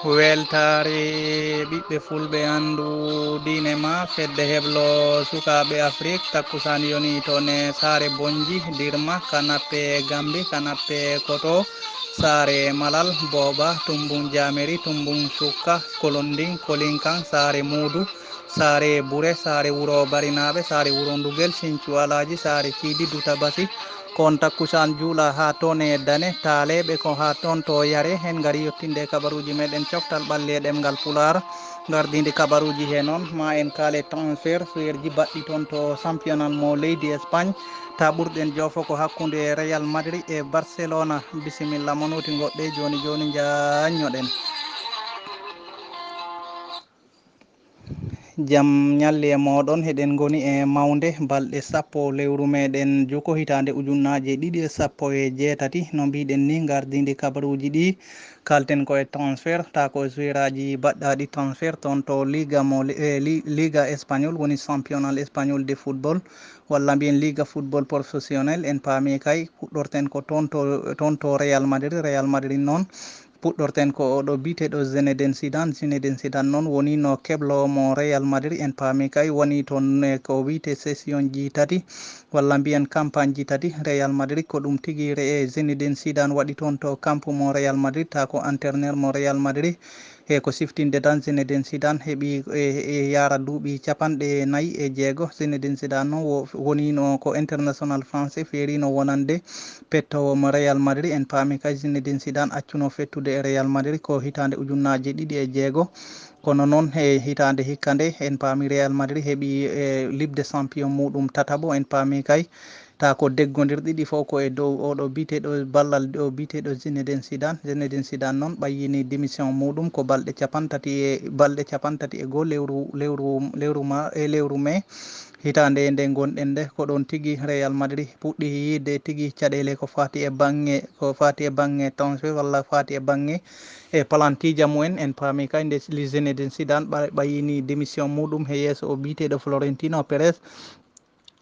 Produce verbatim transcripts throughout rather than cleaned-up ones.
Weltaare ɓiɓɓe fulɓe, anndu diine ma, fedde heblo sukaaɓe Afrik, takkusaan yoni toon e saare Bonji, Dirma, Kanappe, Gambi, Kanappe, Koto, saare Malal, Booba, Tumbun, Jameri, Tumbun, Sukka, Kolondin, Kolinkan, saare Muudu, saare Bure, saare wuro Barinaaɓe, saare wuro Ndugel, Sincu Alaaji, saare Kiidi, Duta Basi, ko on takkusaan juula haa toon e Dane, taaleeɓe ko haa toon to Yare. En ngari yottinde kabaruuji meɗen coftal ɓalli e ɗemngal Pulaar. Ngardiindi kabaruuji he noon, ma en kaale transfert, suweerji baɗɗi toon to championnat mo leydi Espagne. Ta ɓurɗen joofo ko hakkunde Real Madrid e Barcelona. Bisimilla, mo nooti ngoɗɗe jooni jooni, njaanñoɗen. Jam ñalli e mooɗon. Heɗen ngoni e mawnde balɗe sappo lewru meɗen juko hitaande ujunnaaje ɗiɗi e sappo e jeetati. No mbiɗen ni, ngardiindi kabaruuji ɗi, kalten ko e transfert, ta ko e joueuraaji baɗɗaaɗi transfert toon to Liga mo, e Li-, Liga Espagnol, woni Championnat Espagnol de Football, walla mbiyen Liga Football Professionnel. En paami kay, puɗɗorten ko toon to, toon to Real Madrid. Real Madrid noon, puɗɗorten ko oɗo biyeteeɗo Zinedine Zidane. Zinedine Zidane noon woni no kebloowo mo Real Madrid. En paami kay, woni toon e ko wiyetee session ji tati, walla mbiyen campagne ji tati Real Madrid. Ko ɗum tigi re-, e Zinedine Zidane waɗi toon to camp mo Real Madrid, ta ko entraîneur mo Real Madrid. E ko siftinde tan, Zinedine Zidane heɓi, e, e yaara duuɓi capanɗe nayi e jeego. Zinedine Zidane noon wo-, wonino ko international français, feerino wonande pettoowo mo Real Madrid. En paami kay, Zinedine Zidane accuno fettude e Real Madrid ko hitaande ujunnaaje ɗiɗi e jeego. Kono noon, e hitaande hikka nde, en paami Real Madrid heɓi, e, Ligue des Champions muɗum tataɓo. En paami kay, ta ko deggondirɗi ɗi fof ko e dow oɗo biyeteeɗo, ballal ɗo biyeteeɗo Zinedine Zidane. Zinedine Zidane noon ɓayyini démission muɗum ko balɗe capantati e, balɗe capantati e goo lewru, lewru, lewru ma-, e lewru mai. Hitaande nde ngonɗen nde, ko ɗoon tigi Real Madrid puɗɗi yiide tigi caɗeele ko fati e baŋŋe, ko fati e baŋŋe transfert walla fati e baŋŋe e palantiija mumen. En paami kay nde Zinedine Zidane ɓa-, ɓayyini démission muɗum he yeeso o biyeteeɗo Florentino Perez.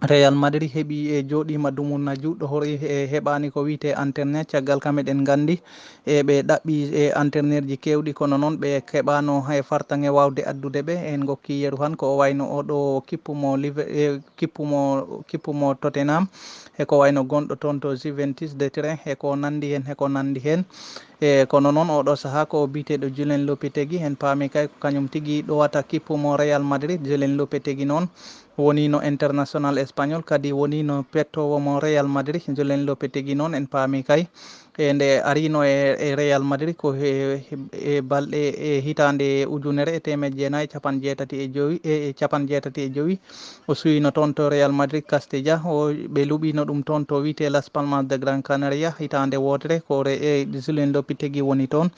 Real Madrid heɓi e jooɗiima dumunna juɗɗo, hori e heɓaani ko wiyetee entraîneur. Caggal kam eɗen nganndi e ɓe ɗaɓɓi e entraîneurji keewɗi, kono noon ɓe keɓaano e fartaŋŋe waawde addude ɓe. En ngokki yeru han ko o wayno oɗo kippu mo Liver-, e kippu mo, kippu mo Tottenham, e ko wayno gonɗo toon to Juventus de Turin, e ko nanndi heen, e ko nanndi heen. E kono noon oɗo sahaa ko o biyeteeɗo Julen Lopetegui, en paami kay ko kañum tigi ɗowata kippu mo Real Madrid. Julen Lopetegui noon wonino international espagnol, kadi wonino pettoowo mo Real Madrid. Julen Lopetegui noon en paami kay, e nde arino e, e Real Madrid ko he, he, e balɗe, e hitaande ujunere e teemedde jeenayi e capanɗe jeetati e jowi, e, e capanɗe jeetati e jowi. O suyino toon to Real Madrid Castilla, o, ɓe luɓino ɗum toon to wiyetee Las Palmas de Gran Canaria hitaande wootere. Ko re-, e Julen Lopetegui woni toon.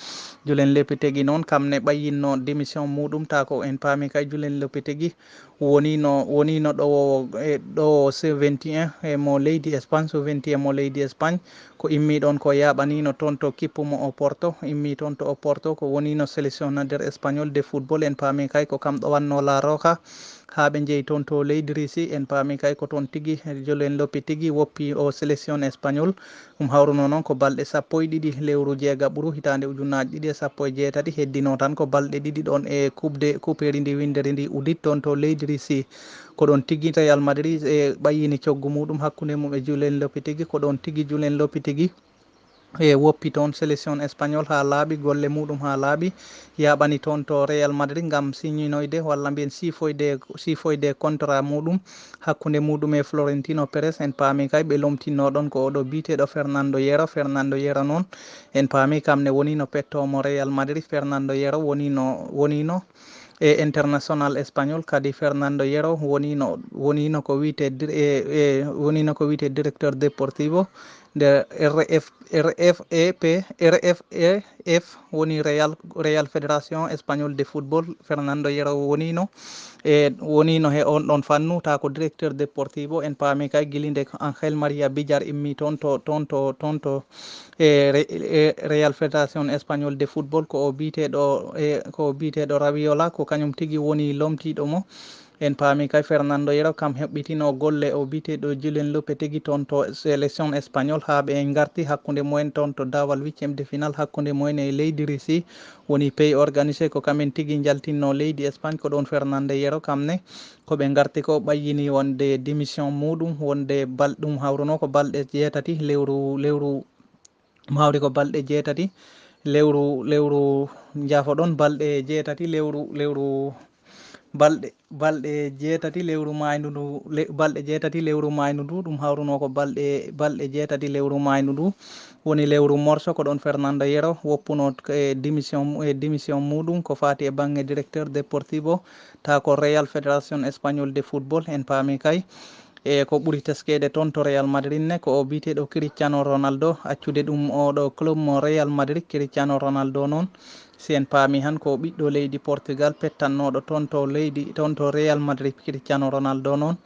Julen Lopetegui noon, kam ne ɓayyinno démission muɗum, ta ko en paami kay Julen Lopetegui wonino, wonino ɗowo, e ɗowo C vingt et un e mo leydi Espagne, C vingt et un mo leydi Espagne. Ko immi ɗoon ko yaaɓanino toon to kippu mo Oporto, immi toon to Oporto, ko wonino sélectionneur espagnol de football. En paami kay ko kam ɗowanno La Roca haa ɓe njehi toon to leydi Russie. En paami kay ko toon tigi Julen Lopetegui woppi o sélection espagnol. Ɗum hawruno noon ko balɗe sappo e ɗiɗi lewru jeegaɓuru hitaande ujunnaaje ɗiɗi e sappo e jeetati. Heddino tan ko balɗe ɗiɗi ɗoon e coupe de, coupeeri ndi winndere ndi udit toon to leydi Russie. Ko ɗoon tigi Real Madrid e ɓayyini coggu muɗum hakkunde mum e Julen Lopetegui. Ko ɗoon tigi Julen Lopetegui e woppi toon sélection espagnol haa laaɓi, golle muɗum haa laaɓi, yaaɓani toon to Real Madrid ngam siñinoyde walla mbiyen siifoyde, siifoyde contrat muɗum hakkunde muɗum e Florentino Perez. En paami kay ɓe lomtinno ɗoon ko oɗo biyeteeɗo Fernando Hierro. Fernando Hierro noon en paami kam ne wonino pettoowo mo Real Madrid. Fernando Hierro wonino, wonino e international espagnol, kadi Fernando Hierro wonino, wonino ko wiyetee dir-, e, e, wonino ko wiyetee directeur deportivo de R F, R F E P, R F E F woni Real, Real Federation Espagnol de Football. Fernando Hierro wonino, e wonino he on ɗon fannu, ta ko directeur deportivo. En paami kay gila nde Angel Maria Villar immi toon to, toon to, toon to, e Re-, e Real Federation Espagnol de Football, ko o biyeteeɗo, e ko o biyeteeɗo Raviola, ko kañum tigi woni lomtiiɗo mo. En paami kay Fernando Hierro kam heɓɓitino golle o biyeteeɗo Julen Lopetegui toon to sélection espagnol, haa ɓe ngarti hakkunde mumen toon to daawal huitième de finale hakkunde mumen e leydi Russie, woni pays organisé, ko kamen tigi njaltinno leydi Espagne. Ko ɗoon Fernando Hierro kam ne ko ɓe ngarti ko ɓayyini wonde démission muuɗum, wonde bal-, ɗum hawruno ko balɗe jeetati lewru, lewru, hawri ko balɗe jeetati lewru, lewru, njaafoɗon, balɗe jeetati lewru, lewru, balɗe, balɗe jeetati lewru maayndu ndu, le-, balɗe jeetati lewru maayndu ndu, ɗum hawruno ko balɗe, balɗe jeetati lewru maayndu ndu, woni lewru morso. Ko ɗoon Fernando Hierro woppuno e démission mu-, e démission muuɗum ko faati e bannge directeur deportivo, ta ko Real Federation Espagnol de Football, en paami kay. E ko ɓuri teskeede toon to Real Madrid ne, ko o biyeteeɗo Cristiano Ronaldo, accude ɗum oɗo club mo Real Madrid. Cristiano Ronaldo noon, si en paami han, ko ɓiɗɗo leydi Portugal, pettannooɗo toon to leydi, toon to Real Madrid. Cristiano Ronaldo noon,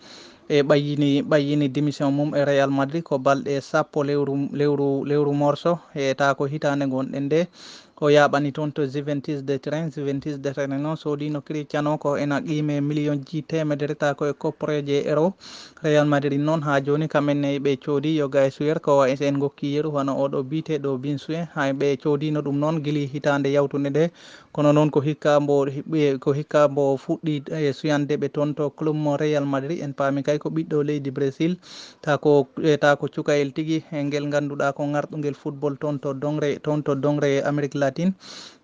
e ɓayyini, ɓayyini démission mum e Real Madrid ko balɗe sappo lewru, lewru, lewru morso, e ta ko hitaande ngonɗen nde. O yaaɓani toon to Juventus de Turin. Juventus de Turin noon soodino Cristiano ko ena qiime miliyonji teemedere, ta ko e kopporeeje euro. Real Madrid noon, haa jooni, kamen ne ɓe coodi yo gay suyer, ko wa en ngokki yeru, hono oɗo biyeteeɗo Bin Suye, hay ɓe coodino ɗum noon gili hitaande yawtunde nde. Kono noon ko hikka mbo, ɓe, ko hikka mbo fuɗɗi e suyande ɓe toon to club mo Real Madrid. En paami kay ko ɓiɗɗo leydi Brésil, ta ko, e ta ko cukayel tigi, e ngel ngannduɗaa ko ngarɗungel football toon to dongre, toon to dongre Amérique latine.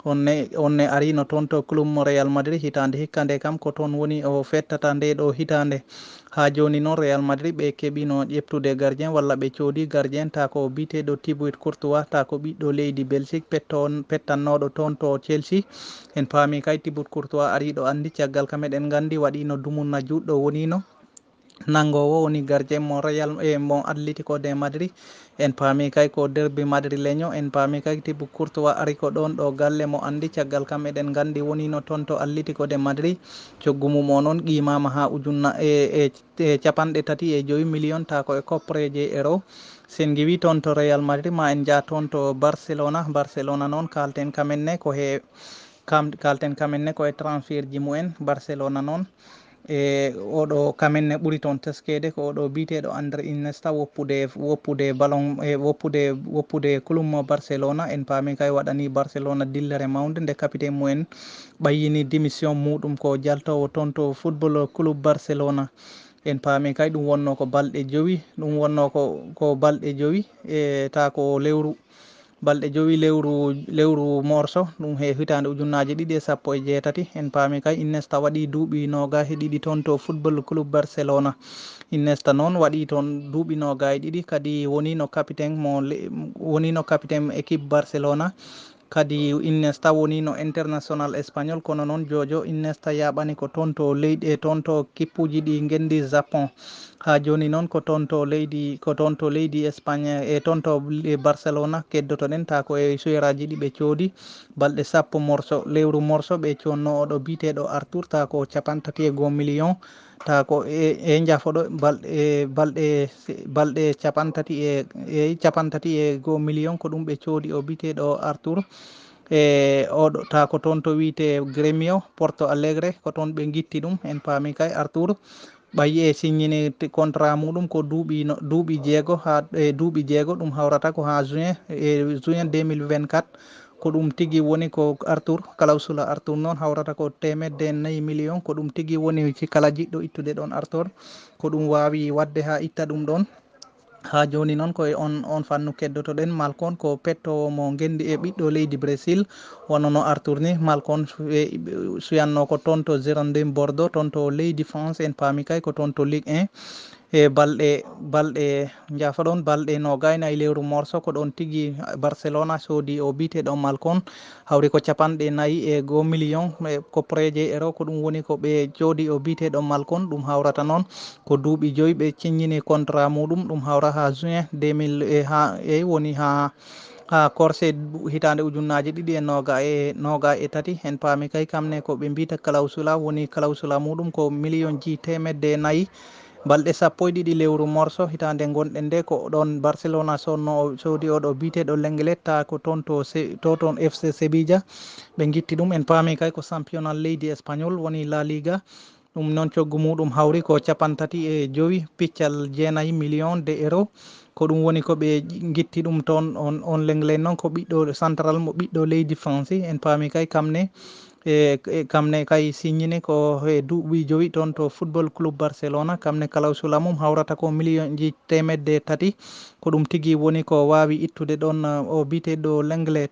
On ne, on ne arino toon to club mo Real Madrid hitaande hikka nde kam, ko toon woni o fettata nde ɗo hitaande. Haa jooni noon, Real Madrid ɓe keɓino ƴeftude gardien, walla ɓe coodi gardien, ta ko biyeteeɗo Thibaut Courtois, ta ko ɓiɗɗo leydi Belgique, petto-, pettannooɗo toon to Chelsea. En paami kay Thibaut Courtois ariiɗo anndi, caggal kam eɗen nganndi waɗino dumunna juutɗo wonino nanngoowo woni gardien mo Real, e mo Atlético de Madrid. En paami kay ko derby madrileño, en paami kay Thibaut Courtois ari ko ɗoon ɗo galle mo anndi, caggal kam eɗen nganndi wonino toon to Atlético de Madrid. Coggu mum o noon qiimaama haa ujunna e, e, e capanɗe tati e jowi million, ta ko e kopporeeje euro. Si en ngiwii toon to Real Madrid, ma en njah toon to Barcelona. Barcelona noon, kaalten kamen ne ko he, kam, kaalten kamen ne ko e transfert ji mumen. Barcelona noon, e oɗo kamen ne ɓuri toon teskeede ko oɗo biyeteeɗo André Iniesta, woppude, woppude ballon, e woppude, woppude club mo Barcelona. En paami kay waɗani Barcelona dillere mawnde nde capitaine mumen ɓayyini démission muuɗum ko jaltoowo toon to football club Barcelona. En paami kay ɗum wonno ko balɗe jowi, ɗum wonno ko, ko balɗe jowi, e ta ko lewru, balɗe jowi lewru, lewru morso, ɗum he hitaande ujunnaaje ɗiɗi e sappo e jeetati. En paami kay Iniesta waɗi duuɓi noogaas e ɗiɗi toon to football club Barcelona. Iniesta noon waɗi toon duuɓi noogaas e ɗiɗi, kadi wonino capitaine mo le-, wonino capitaine équipe Barcelona. Kadi Iniesta wonino international espagnol, kono noon jojo Iniesta yaaɓani ko toon to leyɗe, toon to kippuuji ɗi ngenndi Japon. Haa jooni noon ko toon to leydi, ko toon to leydi Espagne, e toon to le-, Barcelona keddotoɗen, ta ko e suyeraaji ɗi ɓe coodi, balɗe sappo morso, lewru morso ɓe coodno oɗo biyeteeɗo Arthur, ta ko capantati e goo million, ta ko e, e njafoɗo balɗe, balɗe, balɗe capantati e, e capantati e goo million, ko ɗum ɓe coodi o biyeteeɗo Arthur. E oɗo, ta ko toon to wiyetee Grêmio, Porto Alegre, ko toon ɓe ngitti ɗum. En paami kay Arthur ɓay e signini te-, contrat muɗum ko duuɓi no, duuɓi jeego haa, e duuɓi jeego, ɗum hawrata ko haa juin, e juin deux mille vingt-quatre. Ko ɗum tigi woni ko Arthur, clausula Arthur noon hawrata ko teemedde nayi million. Ko ɗum tigi woni si kala jiɗɗo ittude ɗoon Arthur, ko ɗum waawi waɗde haa itta ɗum ɗoon. Haa jooni noon ko e on, on fannu keddotoɗen. Malcon ko pettoowo mo ngenndi e ɓiɗɗo leydi Brésil, wano no Arthur ni. Malcon su-, e, suyannoo ko toon to Girondins Bordeaux, toon to leydi France, en paami kay ko toon to Ligue un. E balɗe, balɗe, njaafoɗon, balɗe noogaas e nayi lewru morso, ko ɗoon tigi Barcelona soodi o biyeteeɗo Malcon. Hawri ko capanɗe nayi e goo million, e kopporeeje euro, ko ɗum woni ko ɓe coodi o biyeteeɗo Malcon. Ɗum hawrata noon ko duuɓi joyi ɓe ciññini contrat muɗum, ɗum hawra haa juin deux mille, e haa, e woni haa, haa korse hitaande ujunnaaje ɗiɗi e noogaas e, noogaas e tati. En paami kay kam ne ko ɓe mbiyta clausula, woni clausula muɗum ko million ji teemedde nayi. Balɗe sappo e ɗiɗi lewru morso hitaande ngonɗen nde, ko ɗoon Barcelona soodno, soodi oɗo biyeteeɗo Lenglet, ta ko toon to Se-, to toon F C Sevilla. Ɓe ngitti ɗum, en paami kay ko championnat leydi Espagnol woni La Liga. Ɗum noon coggu muɗum hawri ko capantati e jowi piccal jeenayi million de euro. Ko ɗum woni ko ɓe ngitti ɗum toon, on, on Lenglet noon ko ɓiɗɗo central mo ɓiɗɗo leydi France. En paami kay kam ne, e, e kam ne kay signini ko e duuɓi jowi toon to Football Club Barcelona. Kam ne clausula mum hawrata ko million ji teemedde tati. Ko ɗum tigi woni ko waawi ittude ɗoon, uh, o biyeteeɗo Lenglet.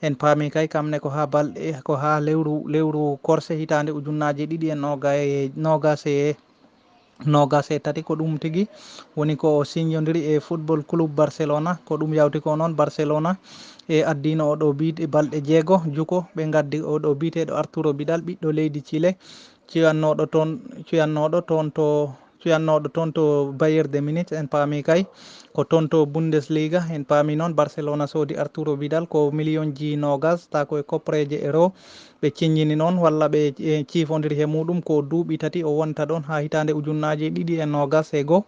En paami kay kam ne ko haa balɗe, ko haa lewru, lewru korse hitaande ujunnaaje ɗiɗi e noogaye, noogas e, noogas e tati. Ko ɗum tigi woni ko o signondiri e Football Club Barcelona. Ko ɗum yawti ko noon Barcelona e addiino oɗo biyeteeɗo e balɗe jeego juko, ɓe ngaddi oɗo biyeteeɗo Arturo Vidal, ɓiɗɗo leydi Chile, cuyannooɗo toon, cuyannooɗo toon to, cuyannooɗo toon to Bayern de Munich. En paami kay ko toon to Bundesliga. En paami noon Barcelona soodi Arturo Vidal ko million ji noogas, ta ko e koppareeje euro. Ɓe ciññini noon walla ɓe, e, ciifondiri he muɗum ko duuɓi tati o wonta ɗoon haa hitaande ujunnaaje ɗiɗi e noogas e goo.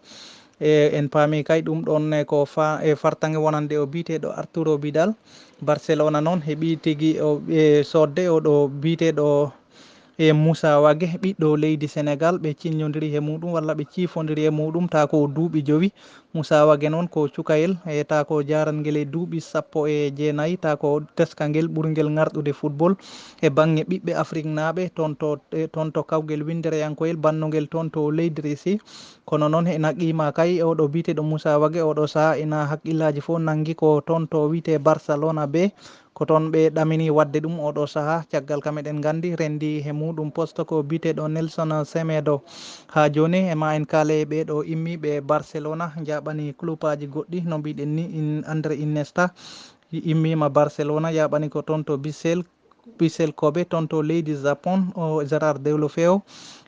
E, en paami kay ɗum ɗoon ne ko fa-, e fartaŋŋe wonande o biyeteeɗo Arturo Vidal. Barcelona noon heɓi tigi o, e, soodde oɗo biyeteeɗo e Moussa Wagué, ɓiɗɗo leydi Senegal, ɓe ciññondiri he muɗum walla ɓe ciifondiri e muɗum, ta ko duuɓi jowi. Moussa Wagué noon ko cukayel, e ta ko jaarangel e duuɓi sappo e jeenayi, ta ko teskangel ɓurngel ŋarɗude football e baŋŋe ɓiɓɓe Afriknaaɓe toon to, e toon to kawgel winndereyankoyel bannungel toon to leydi Risi. Kono noon ena qiima kay oɗo biyeteeɗo Moussa Wagué, oɗo sahaa ena hakkillaaji fof nanngi ko toon to wiyetee Barcelona B. Ko toon ɓe ɗamini waɗde ɗum oɗo sahaa. Caggal kam eɗen nganndi renndi he muɗum poste ko biyeteeɗo Nelson Semedo. Haa jooni e ma en kaale e ɓee ɗo immiiɓe Barcelona, njaaɓani clubaaji goɗɗi, no mbiɗen ni, in-, André Iniesta immiima Barcelona, yaaɓani ko toon to Vissel, Vissel Kobe, toon to leydi Japon, o Gérard Deulofeu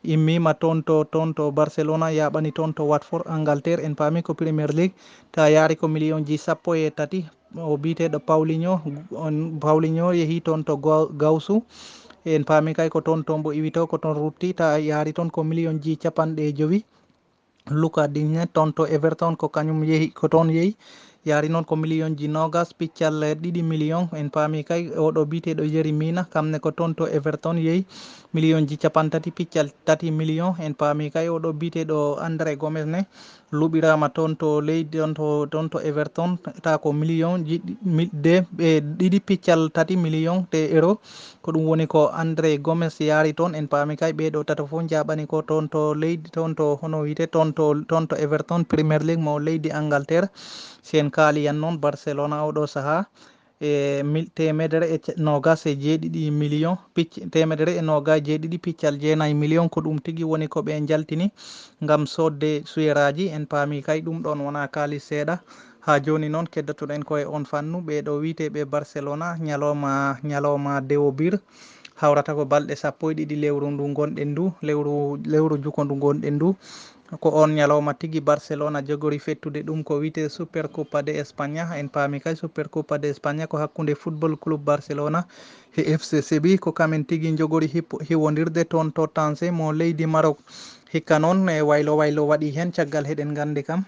immiima toon to, toon to Barcelona, yaaɓani toon to Watford, Angleterre, en paami ko Premier League, ta yaari ko million ji sappo e tati. O biyeteeɗo Paulinho, on, Paulinho yehi toon to Gau-, Gausu. En paami kay ko toon to mbo iwi to, ko toon rutti, ta yaari toon ko million ji capanɗe jowi. Luka Digne toon to Everton ko kañum yehi, ko toon yehi. Yaari noon ko million ji noogas piccal ɗiɗi million. En paami kay oɗo biyeteeɗo Yerry Mina, kam ne ko toon to Everton yehi, million ji capantati piccal tati million. En paami kay oɗo biyeteeɗo André Gomes ne luɓiraama toon to leydi, toon to, toon to Everton, ta ko million ji ɗi-, mi-, de, e, ɗiɗi piccal tati million de euro. Ko ɗum woni ko André Gomes yaari toon. En paami kay ɓee ɗo tato fof njaaɓani ko toon to leydi, toon to hono wiyetee, toon to, toon to Everton Premier League mo leydi Angleterre. Si en kaali yan noon Barcelona oɗo sahaa, e mil-, teemedere e ce-, noogas e jeeɗiɗi million, picc-, teemedere e noogas e jeeɗiɗi piccal jeenayi million, ko ɗum tigi woni ko ɓe njaltini ngam soodde suyeeraaji. En paami kay ɗum ɗoon wonaa kaalis seeɗa. Haa jooni noon keddoto-ɗen ko e oon fannu, ɓee ɗo wiyetee ɓe Barcelona, ñalawma, ñalawma dewobir, hawrata ko balɗe sappo e ɗiɗi lewru ndu ngonɗen ndu, lewru, lewru juko ndu ngonɗen ndu. Ko oon ñalawma tigi Barcelona jogori fettude ɗum ko wiyetee Supercopa de España. En paami kay Supercopa de España ko hakkunde Football Club Barcelona e F C Sevilla, ko kamen tigi njogori hippo-, hiwondirde toon to Tanse mo leydi Maroc. Hikka noon e waylo waylo waɗi heen, caggal heɗen nganndi kam.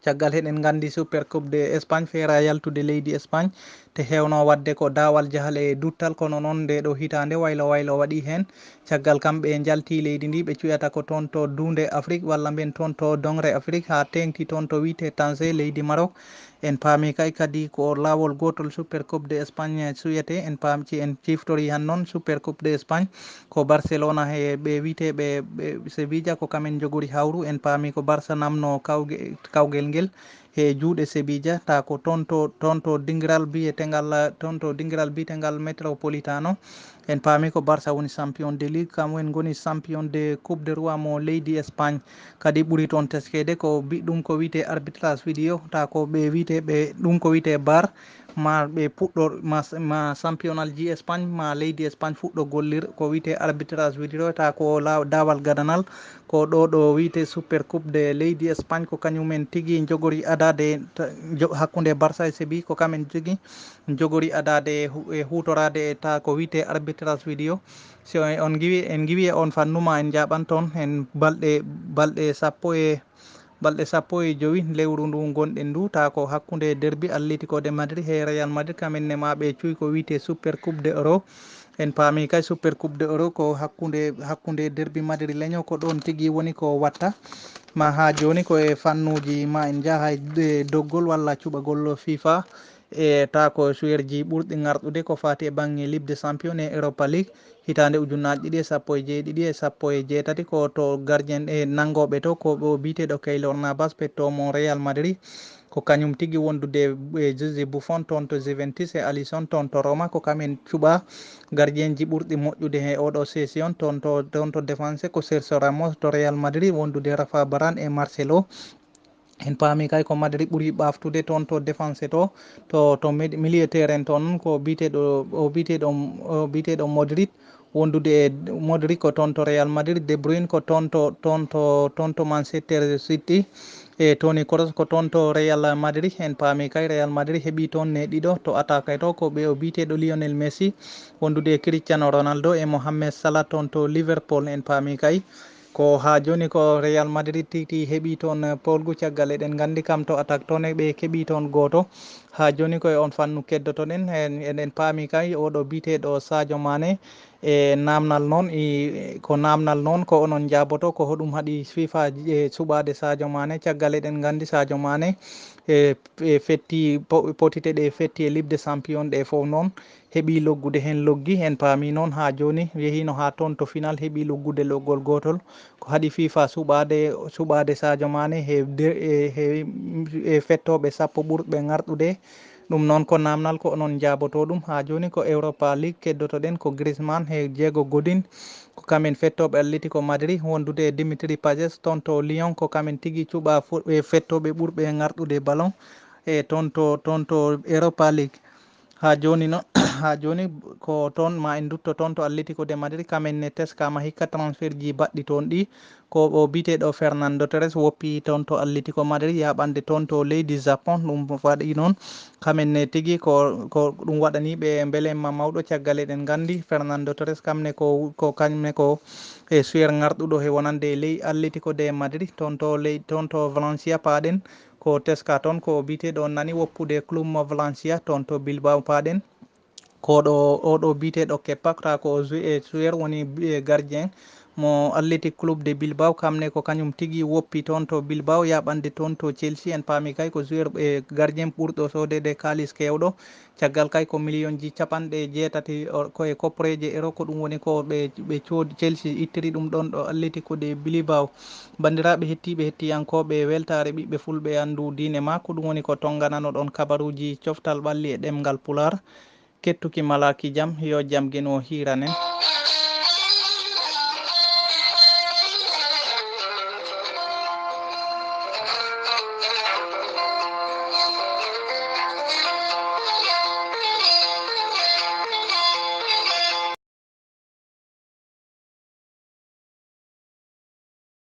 Caggal heɗen nganndi Super Coupe de Espagne feera yaltude leydi Espagne, te heewno waɗde ko daawal jahal e duttal, kono noon nde ɗo hitaande waylo waylo waɗi heen. Caggal kam ɓe njalti leydi ndi ɓe cuyata ko toon to duunde Afrik walla mbiyen toon to doŋre Afrik, haa teeŋti toon to wiyetee Tanse leydi Maroc. En paami kay kadi ko laawol gootol Super Coupe de Espagne suyetee. En paam-, si en ciftori han noon Super Coupe de Espagne ko Barcelona he ɓe wiyetee ɓe, ɓe Sevilla ko kamen njogori hawru. En paami ko Barça namno kawge-, kawgel ngel he juuɗe Sevilla, ta ko toon to, toon to dingiral biyetengal, toon to dingiral biyetengal Metropolitano. En paami ko Barça woni champion de ligue, kam en ngoni champion de Coupe de Roi mo leydi Espagne. Kadi ɓuri toon teskeede ko bi-, ɗum ko wiyetee arbitrage vidéo, ta ko ɓe wiyetee ɓe, ɗum ko wiyetee bar, ma ɓe puɗɗo, ma, ma championnat ji Espagne, ma leydi Espagne fuɗɗo gollir ko wiyetee arbitrage vidéo, ta ko laaw-, daawal gadanal, ko ɗo ɗo wiyetee Super Coupe de leydi Espagne, ko kañum en tigi njogori adaade ta-, jo-, hakkunde Barça e Séville, ko kamen tigi njogori adaade hu-, e huutoraade e ta ko wiyetee arbitrage vidéo. Si on, on ngiwi, en ngiwi e on fannu ma en njaaɓan toon, en balɗe, balɗe sappo e, balɗe sappo e jowi lewru ndu ngonɗen ndu, ta ko hakkunde derbi Atlético de Madrid he Real Madrid, kamen ne ma ɓe cuuy ko wiyetee Super Coupe de Euro. En paami kay Super Coupe de Euro ko hakkunde, hakkunde derbi Madrid leño, ko ɗoon tigi woni ko watta. Ma haa jooni ko e fannuuji ma en njaha e doggol walla cuɓagol FIFA. E ta ko suwerji ɓurɗi ŋarɗude ko faati e baŋŋe Ligue des Champions e Europa League. Hitaande ujunnaaji ɗiɗi e sappo e jeeɗiɗi e sappo e jeetati ko to gardien e nanngooɓe to ko o biyeteeɗo Keylor Navas, petto mo Real Madrid. Ko kañum tigi wondude e José Buffon toon to Juventus e Alisson toon to Roma, ko kamen cuɓa gardien ji ɓurɗi moƴƴude he oɗo session toon to, toon to défense ko Sergio Ramos to Real Madrid, wondude Rafa Varane e Marcelo. En paami kay ko Madrid ɓuri ɓaftude toon to défense to, to, to mid-, milieu terrain toon ko biyeteeɗo, o biyeteeɗo, o biyeteeɗo Modric, wondude e Modric ko toon to Real Madrid, De Bruyne ko toon to, toon to, toon to Manchester City, e Toni Kroos ko toon to Real Madrid. En paami kay Real Madrid heɓi toon ne ɗiɗo to attaque to, ko ɓe o biyeteeɗo Lionel Messi, wondude e Cristiano Ronaldo e Mohamed Salah toon to Liverpool. En paami kay ko haa jooni ko Real Madrid tigi heɓi toon, eh, polgu, caggal eɗen nganndi kam to attaque toon e ɓe keɓi toon gooto. Haa jooni ko e on fannu keddotoɗen. En, eɗen paami kay oɗo biyeteeɗo Sadio Mané, e naamnal noon, i, ko naamnal noon ko onon njaaboto ko hoɗum haɗi FIFA e suɓaade Sadio Mané, caggal eɗen nganndi Sadio Mané e, e fetti po-, potite ɗe fetti e Ligue des Champions ɗe fof noon heɓi loggude heen loggi. En paami noon haa jooni yehiino haa toon to final heɓi loggude loggol gootol. Ko haɗi FIFA suɓaade, suɓaade Sadio Mané he de-, e, he, e fettooɓe sappo ɓurɓe ŋarɗude. Ɗum noon ko naamnal ko onon njaaboto ɗum. Haa jooni ko Europa League keddotoɗen ko Griezmann he Diego Godin. Ko kamen fettooɓe Atletico Madrid wondude e Dimitri Payet toon to Lyon. Ko kamen tigi cuɓa fo-, e fettooɓe ɓurɓe ŋarɗude ballon e toon to, toon to Europa League. Haa jooni no, haa jooni ko toon ma en ndutto toon to Atletico de Madrid, kamen ne teskaama hikka transfert ji baɗɗi toon ɗi. Ko o biyeteeɗo Fernando Torres woppi toon to Atletico Madrid, yaaɓande toon to leydi Japon. Ɗum waɗi noon, kamen ne tigi ko, ko ɗum waɗani ɓe mbelemma mawɗo. Caggal eɗen nganndi Fernando Torres, kam ne ko, ko kañum ne ko e suyer ŋarɗuɗo he wonande e ley Atletico de Madrid, toon to ley, toon to Valencia paaɗen. Ko teska toon ko o biyeteeɗo on nani woppude club mo Valencia toon to Bilbao paaɗen. Ko ɗo, oɗo biyeteeɗo Kepa, ta ko o ju-, e joueur woni bi-, e gardien mo Athletic Club de Bilbao, kam ne ko kañum tigi woppi toon to Bilbao, yaɓande toon to Chelsea. En paami kay ko joueur e gardien ɓurɗo soodede kaalis keewɗo. Caggal kay ko million ji capanɗe jeetati o-, ko e kopporeeje euro, ko ɗum woni ko ɓe, ɓe coodi, Chelsea ittiri ɗum ɗoon ɗo Atletico de Bilbao. Banndiraaɓe hettiiɓe, hettiyankooɓe weltaare ɓiɓɓe fulɓe e anndu diine ma, ko ɗum woni ko tonganano ɗoon kabaruuji coftal ɓalli e ɗemngal Pulaar. Kettuki malaaki jam, yo jam geno hiiranen.